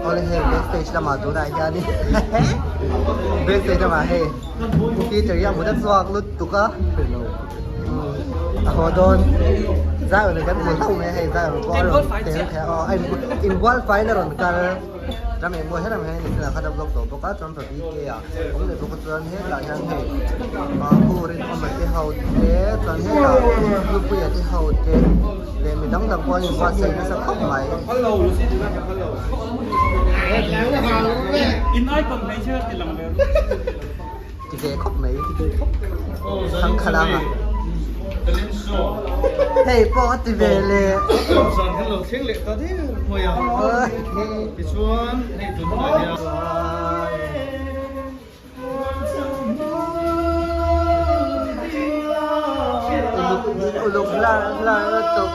Awle hei backstage lamah tunah hianin backstage lamah hei Peter hi a hmu ta chhuak lutuk a a haw dawn Zion kan hmu hlauh mai a hei Zion pawh a rawn tel thei a aw a inbual faiin a rawn kal ram engmaw helam hian nichinah khan a vlog tawh bawk a chuan pa BK ah awm leh bawk a chuan hetah hian hei pu Rinawma te ho te chuan hetah Hlupuia te ho te leh mi dang dang pawh an inbuatsaih nasa khawp mai. Ti ve khawp mai Thangkhalanga hei pawh a ti ve leh. Uluk hlar hlar lutuk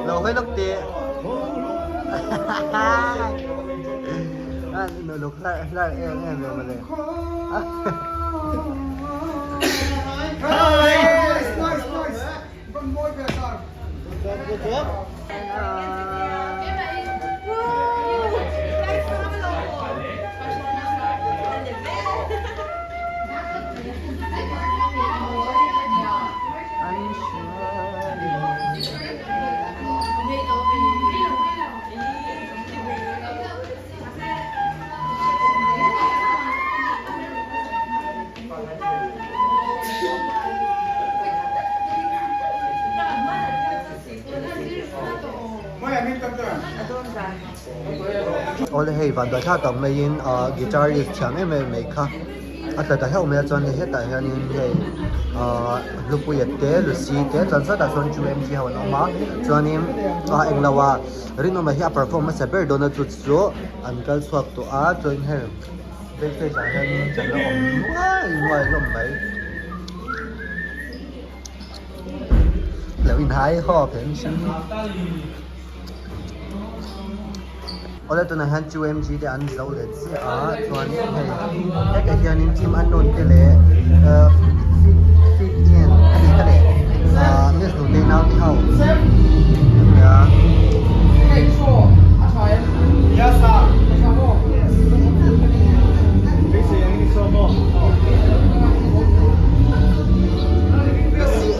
lo hawi lawk teh uluk hlar hlar em em ve mawle. Awle hei vanduai thlak tak maiin ah guitarist thiam em em mai kha a tla ta hlauh mai a chuan hei hetah hianin hei ah Hlupuia te Lucy te chuan sawtah sawn chu M G ho an awm a chuanin ah englo ah Rinawma hi a perform hmasa ber dawn a chu chu an kal chhuak tawh a chuan hei. Backstage ah hianin chan a awm nuai nuai hlawm mai. Lo inhai hawk he mihring hi. Awle tunah hian 2MG te an zo leh chiah a chuanin hei hetah hianin team unknown te leh ahh fit fit in a ni ta leh ahh miss hnute nau te ho ania.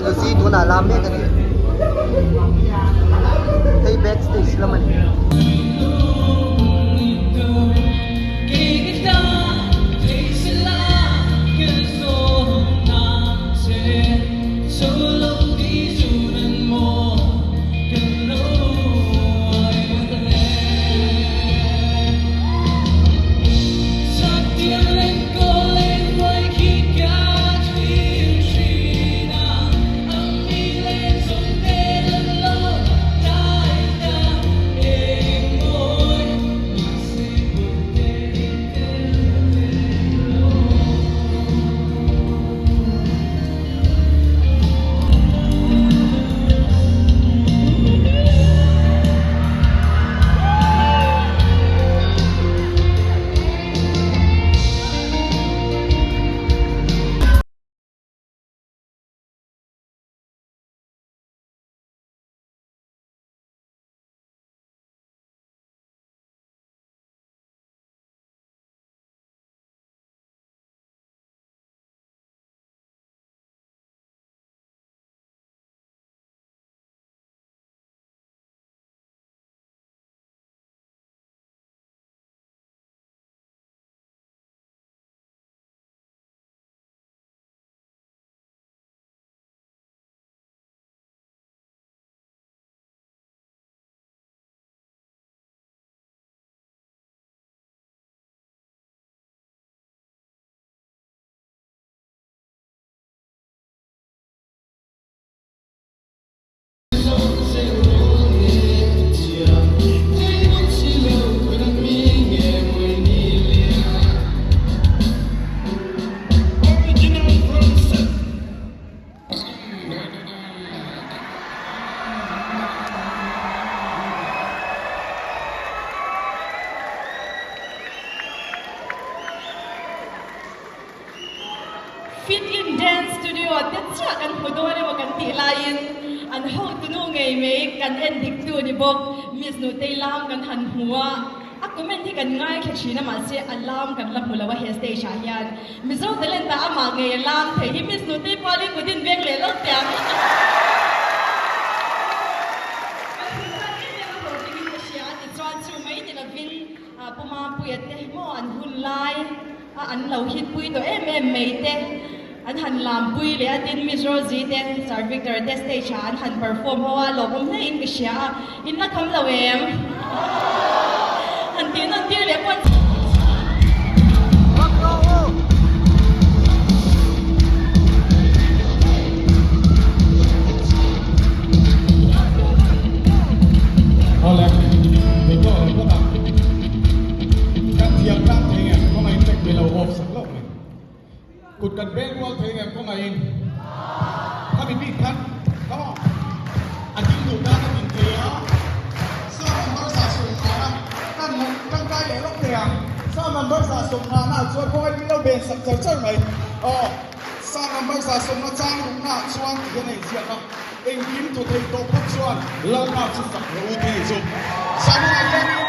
Lucy tunah lam mek a ni. Hei back stage lam a ni. Fit in Dance Studio te chiah kan hmu dawn emaw kan tih laiin an hotunu ngei mai kan en diktu ni bawk. Miss Nutei lam kan han hmu a, a comment hi kan ngaithla thin a mahse a lam kan la hmu lo a he stage ah hian. Mizo talent ah amah ngei a lam thei hi Miss Nutei Pali kut in veng leh lo teh ang. Kan hmu chak em em a hlawhtling in ka hria a tichuan chu mai ni lovin Pu Mapuia te maw an hun lai a an lo hit pui tawh em em mai te an han lam pui leh a tin Miss Rosie te Sir Victor te stage ah an han perform ho a lawmawm hle in ka hria a in la kham lo em han tih nawn tir leh pawh Awle, kei pawh a rawn bawk a. Kan thiam tlang thei ngem kawngaiin tek ve lo off sak loh mai. Kut kan beng rual thei ngem kawngaiin khami bik khan come on a ding duh tan a din thei a. Sa number 150 kan tangkai leh lawk thei a. Sa number 150 ah chuan kawngaiin min lo ben sak char char mai. Aw sa number 150 chang rukna ah chuan ti hian a inziak a. Engkim thaw thei tawh phawt chuan Lalpa chu fak rawh u tih chu Zanah hianin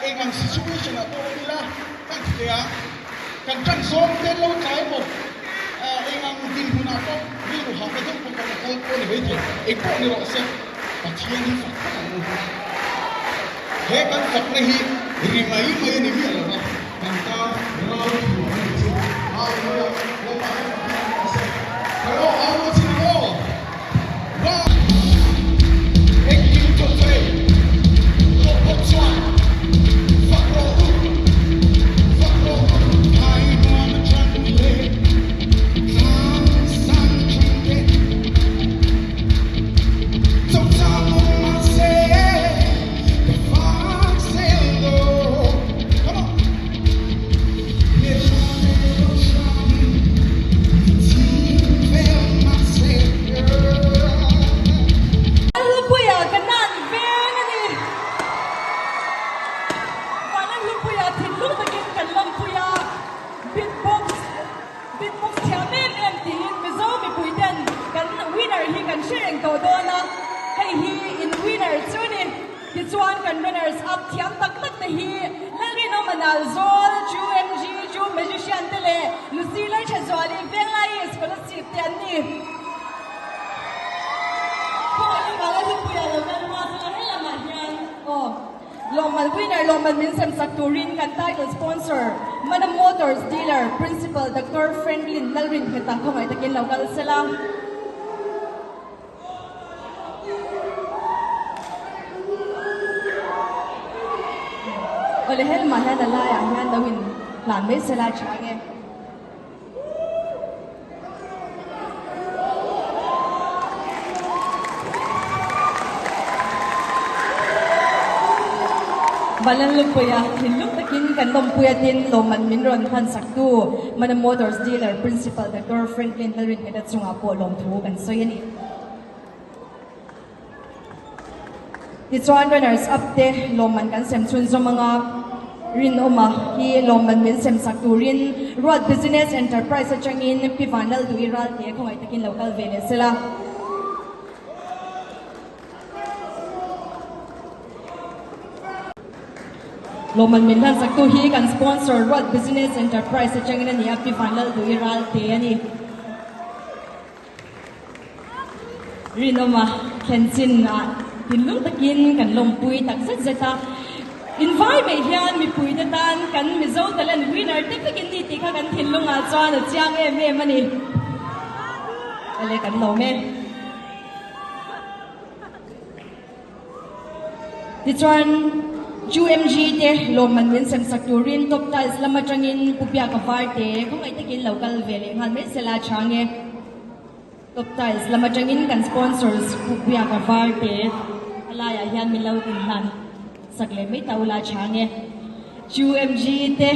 eng ang situation ah pawh awm ila kan ti thei a, kan tan zawng te lo tlai maw eng ang dinhmun ah pawh rilru hahna deuh pawh kan la kal pawh ni maithei, eng pawh ni rawh se Pathian hi fak phawt ang u. He kan fakna hi ri mai mai a ni miah lo va, kan tan ral thuam a ni chu. Hallelujah! Lalpa chu fak hian rawh se. Hello, au chin aw. One. Engkim thawk thei tawh bawk chuan fak rawh u, fak rawh u. Thai nuam atang leh tlang sang atang te. Hlupuia ka nan veng a ni. Vana Hlupuia thinlung takin kan lawmpui a, beatbox Beatbox thiam em em tiin Mizo mipui ten kan winner hi kan hre reng tawh dawn a, hei hi in winner chu ni. Tichuan kan runners up thiam tak tak te hi Lalrinawm Analzawl, Chu MG, Chu Magician te leh Lucy Lalthazuali Venglai Scholarship te an ni. Khawngaihin Vala Hlupuia lo kal hma sela helamah hian aw. Lawmman winner lawmman min sem sak turin kan title sponsor Mana Motors dealer Principal Doctor Franklin Lalrinhmeta khawngaih takin lo kal sela. Awle helmah hian a laiah hian lo in hlan mai sela tha nge. Valanlupuia thinlung takin kan lawmpuia tin lawmman min rawn hmansaktu Mana Motors Dealer Principal Doctor Franklin Lalrinhmeta chungah pawh lawmthu kan sawi a ni. Tichuan runners up te lawmman kan sem chhunzawm anga rinawma hi lawmman min sem sak turin Ruat Business Enterprise atangin Pi Vanlalduhi Ralte khawngaih takin lo kal ve leh sela. Lawmman min hlan saktu hi kan sponsor Ruat Business Enterprise atangin a ni a, Pi Vanlalduhi Ralte a ni. Rinawma thlen chin ah thinlung takin kan lawmpui tak zet zet a, invai mai hian mipuite tan kan Mizo talent winner te vek in ni tih kha kan thinlung ah chuan a chiang em em a ni. Ele kan lawm e. Tichuan, UMG te lawmman min sem sak turin Top Tiles lam atangin Pu Biaka Varte khawngaih takin lo kal ve leh nghal mai sela chang e. Top Tiles lam atangin kan sponsors Pu Biaka Varte a laiah hian min lo inhlan sak leh mai ta ula chang e. UMG te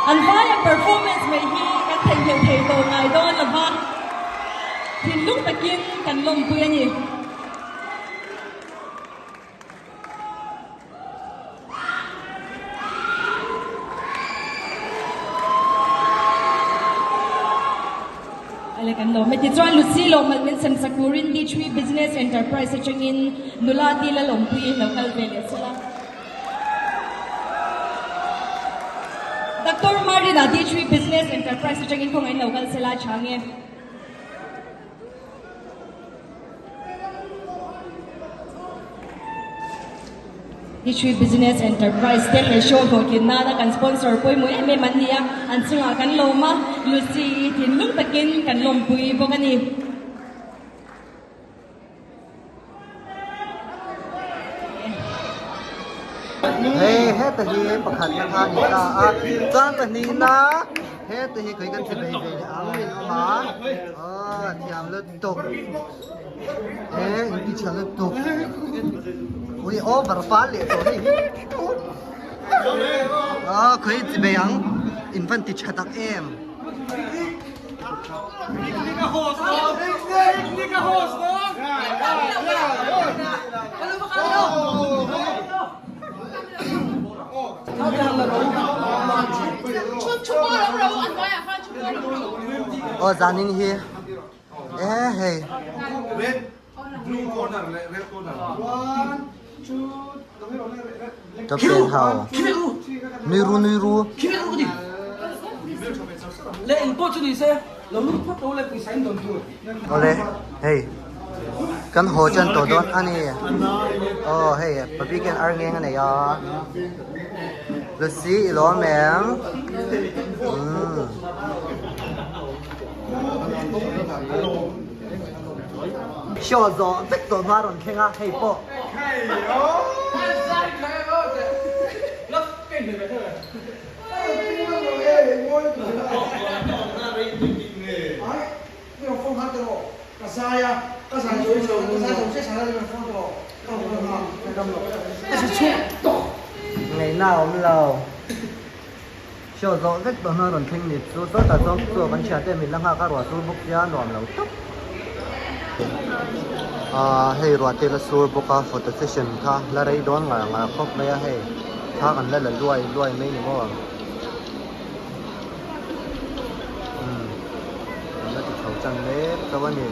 an vaia performance mai hi kan theihnghilh thei tawh ngai dawn lo va, thinlung takin kan lawmpui a ni. Awle kan lawm e. Tichuan Lucy lawmmal min sem sak turin D3 Business Enterprise atangin nula ti Lalawmpuii lo kal ve leh sela. Doctor Marina D3 Business Enterprise atangin kawngaihin lo kal sela chang e. History Business Enterprise te he show hlawhtlin nana kan sponsor pawimawh em em an ni a, an chungah kan lawm a, Lucy i thinlung takin kan lawmpui bawk a ni. Hei heta hi pakhatna kha a ni ta a, chuan pahnihna heta hi khawi kan che ve ve leh ang min awm a, aw thiam lutuk e in ti tha lutuk ui over fal leh tawh hei hi aw khawi che ve ang in van ti tha tak em. Aw zanin hi e hei Ka pen hau. Nui ru nui ru. Awle hei kan haw chuan tawh dawn a ni. Aw hei pabi khian ar ngeng a nei a. Lucy i lawm em? Umm. Show zawh vek tawh hma rawn thleng a hei pawh. Ngaihna a awm lo. Show zawh vek tawh hma rawn thleng ni chu sawtah chuan chaw kan hria te min la nghak a ruah sur bawk sia nuam lo tawp. Ahh hei ruah te la sur bawk a photo session kha la rei dawn ngar ngar khawp mai a hei thla kan la la luai luai mai ni maw umm kan la ti chho chan mek chauh a ni.